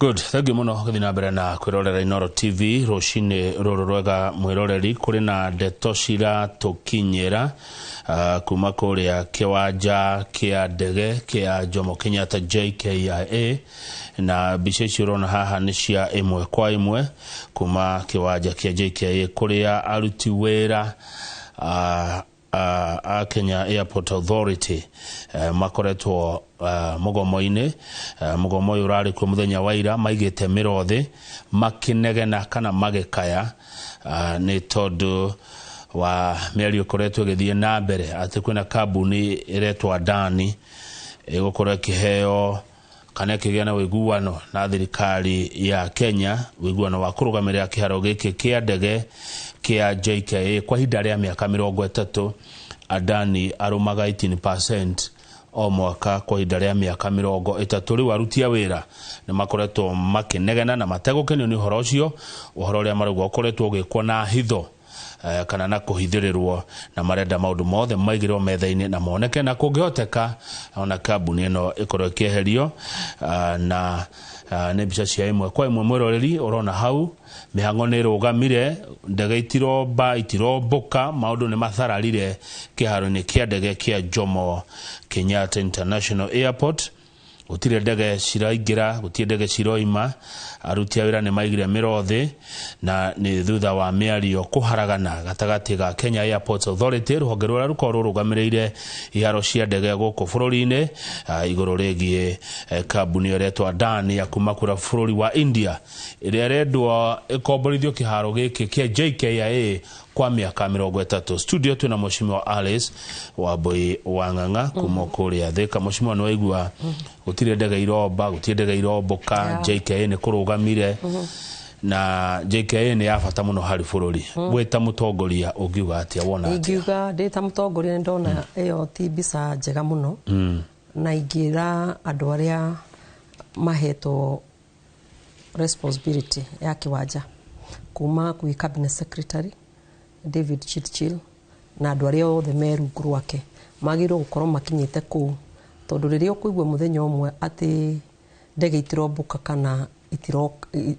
Good, thank you muno gũthiĩ na mbere na kwĩrorera Inooro TV rũcinĩ rũrũ rwega. Mwĩroreri, kũrĩ na ndeto ciratũkinyĩra kuma kũrĩa kĩwanja kĩa ndege kĩa Jomo Kenyatta, JKIA, na mbica icio ũrona haha nĩ cia ĩmwe kwa ĩmwe kuma kĩwanja kĩa JKIA, kũrĩa aruti wĩra a Kenya Airport Authority makoretwo mũgomo-inĩ. Mũgomo ũyũ ũrarĩ kuo mũthenya wa ira, maigĩte mĩro thĩ makĩnegena kana magĩkaya nĩ tondũ wa mĩario ĩkoretwo ĩgĩthiĩ na mbere atĩ kwĩna kambuni ĩretwo Adani ĩgũkorwo ĩkĩheo kana ĩkĩgĩa na ũiguano na thirikari ya Kenya, ũiguano wa kũrũgamĩrĩra kĩharo gĩkĩ kĩa ndege kĩa JKIA kwa ihinda rĩa mĩaka 30. Adani arũmaga 18% o mwaka kwa ihinda rĩa mĩaka 30. Rĩu aruti a wĩra nĩ makoretwo makĩnegena na mategũkenio nĩ ũhoro ũcio, ũhoro ũrĩa marauga ũkoretwo ũgĩkwo na hitho kana na kũhithĩrĩrwo, na marenda maũndũ mothe maigĩrwo metha-inĩ na moneke, na kũngĩhoteka ona kambuni ĩno ĩkorwo ĩkĩeherio. Na nĩ mbica cia ĩmwe kwa ĩmwe, mwĩroreri, ũrona hau mĩhang'o nĩ ĩrũgamire, ndege itiromba, itirombũka, maũndũ nĩ mathararire kĩharo-inĩ kĩa ndege kĩa Jomo Kenyatta International Airport. Gũtirĩ ndege ciraingĩra, gũtirĩ ndege ciroima. Aruti a wĩra nĩ maigire mĩro thĩ, na nĩ thutha wa mĩario kũharagana gatagatĩ ga Kenya Airports Authority, rũhonge rũrĩa rũkoragwo rũrũgamĩrĩire iharo cia ndege gũkũ bũrũri-inĩ, igũrũ rĩgiĩ kambuni ĩyo ĩretwo Adani ya kuma kũrĩa bũrũri wa India, ĩrĩa ĩrendwo ĩkomborithio kĩharo gĩkĩ kĩa JKIA kwa mĩaka 30. Studio twĩna Mheshimiwa Alice Wambui wa Ng'ang'a kuma kũrĩa Thĩka. Mheshimiwa, nĩ waigua gũtirĩ ndege iromba, gũtirĩ ndege irombũka. JKIA nĩ kũrũgamire, na JKIA nĩ ya bata mũno harĩ bũrũri. Wĩ ta mũtongoria ũngiuga atĩa, wona atĩa? Ingiuga ndĩ ta mũtongoria nĩ ndona ĩyo ti mbica njega mũno, na ingĩra andũ arĩa mahetwo responsibility ya kĩwanja, kuma kwĩ cabinet secretary David Chirchir na andũ arĩa othe me rungu rwake, magĩrĩirwo gũkorwo makinyĩte kũu, tondũ rĩrĩa ũkũigua mũthenya ũmwe atĩ ndege itirombũka kana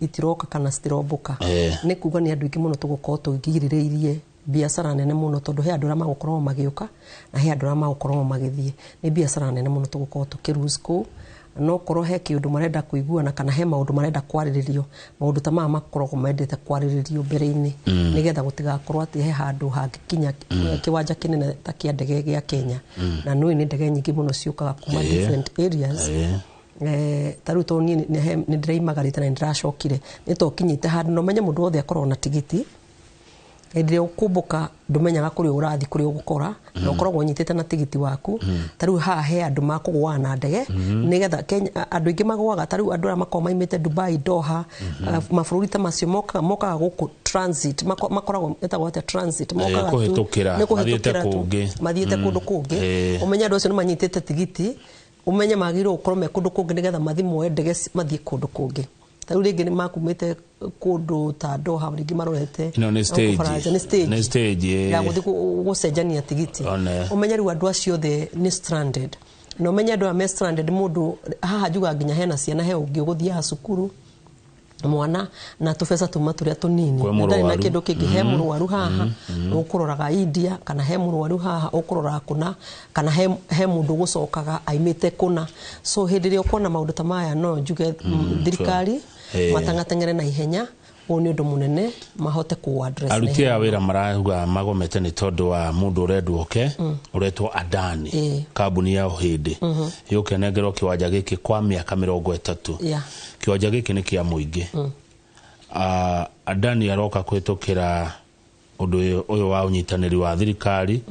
itiroka kana citirombũka, nĩ kuga nĩ andũ aingĩ mũno tũgũkorwo tũgirĩrĩirie biacara nene mũno, tondũ he andũ arĩa magũkorwo magĩũka na he andũ arĩa magũkorwo magĩthiĩ. Nĩ biacara nene mũno tũgũkorwo tũkĩ kũu. No korwo he kĩũndũ marenda kũiguana kana he maũndũ marenda kwarĩrĩrio, maũndũ ta maya makoragwo mendete kwarĩrĩrio mbere-inĩ, nĩgetha gũtigakorwo atĩ he handũ hangĩkinya kĩwanja kĩnene ta kĩa ndege gĩa Kenya, na nũĩ nĩ ndege nyingĩ mũno ciũkaga kuma different areas. Ta rĩu tondũ niĩ nĩ ndĩreimagarĩte na nĩ ndĩracokire, nĩ to kinyĩte handũ na ũmenye mũndũ wothe akoragwo na tigiti. Hĩndĩ ĩrĩa ũkũmbũka ndũmenyaga kũrĩa ũrathiĩ, kũrĩa ũgũkora, na ũkoragwo ũnyitĩte na tigiti waku. Ta rĩu haha he andũ makũgũaga na ndege, nĩgetha Kenya andũ aingĩ magũaga. Ta rĩu andũ arĩa makoragwo maimĩte Dubai, Doha, mabũrũri ta macio, mokaga gũkũ transit, makoragwo ĩtagwo atĩa, transit, mokaga tu kũhĩtũkĩra, nĩ kũhĩtũkĩra mathiĩte tu, kũngĩ. Mathiĩte kũndũ kũngĩ. Ũmenye andũ acio nĩ manyitĩte tigiti, ũmenye magĩrĩirwo gũkorwo me kũndũ kũngĩ nĩgetha mathiĩ moe ndege mathiĩ kũndũ kũngĩ. Ta rĩu rĩngĩ nĩ makumĩte kũndũ ta Doha, rĩngĩ marorete Ĩno nĩ stage. Faranja, nĩ stage. Nĩ stage, ya gũthiĩ gũcenjania tigiti. One. Ũmenye rĩu andũ acio othe nĩ stranded, na ũmenye andũ aya me stranded, mũndũ haha njugaga nginya hena ciana, he ũngĩ ũgũthiaga cukuru mwana na tũbeca tuma tũrĩa tũnini. Kwĩ Ndarĩ na mũrwaru. kĩndũ kĩngĩ. He mũrwaru haha ũkũroraga India, kana he mũrwaru haha ũkũroraga kũna, kana he mũndũ ũgũcokaga aimĩte kũna. So hĩndĩ ĩrĩa ũkuona maũndũ ta maya, no njuge thirikari matang'ateng'ere na ihenya. Ũyũ nĩ ũndũ mũnene mahote kũ address na Aruti ihenya. a wĩra marauga magomete nĩ tondũ wa mũndũ ũrendwo oke ũretwo Adani, kambuni ya ũhĩndĩ, yũke nengerwo kĩwanja gĩkĩ kwa mĩaka 30. Kĩwanja gĩkĩ nĩ kĩa mũingĩ. Adani aroka kũhĩtũkĩra ũndũ ũyũ wa ũnyitanĩri wa thirikari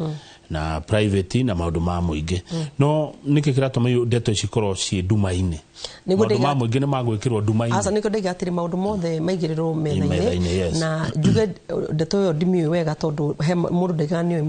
na private na maũndũ ma mũingĩ, no nĩkĩ kĩratũma ndeto ici ikorwo ciĩ nduma-inĩ? Nĩguo. Maũndũ ma mũingĩ nĩ magwĩkĩrwo nduma-inĩ. Aca, nĩkĩo ndaiga atĩrĩ maũndũ mothe maigĩrĩrwo metha-inĩ, metha-inĩ. Yes. Na njuge ndeto ĩyo ndimiũĩ wega, tondũ he mũndũ ndaigaga nĩoĩ.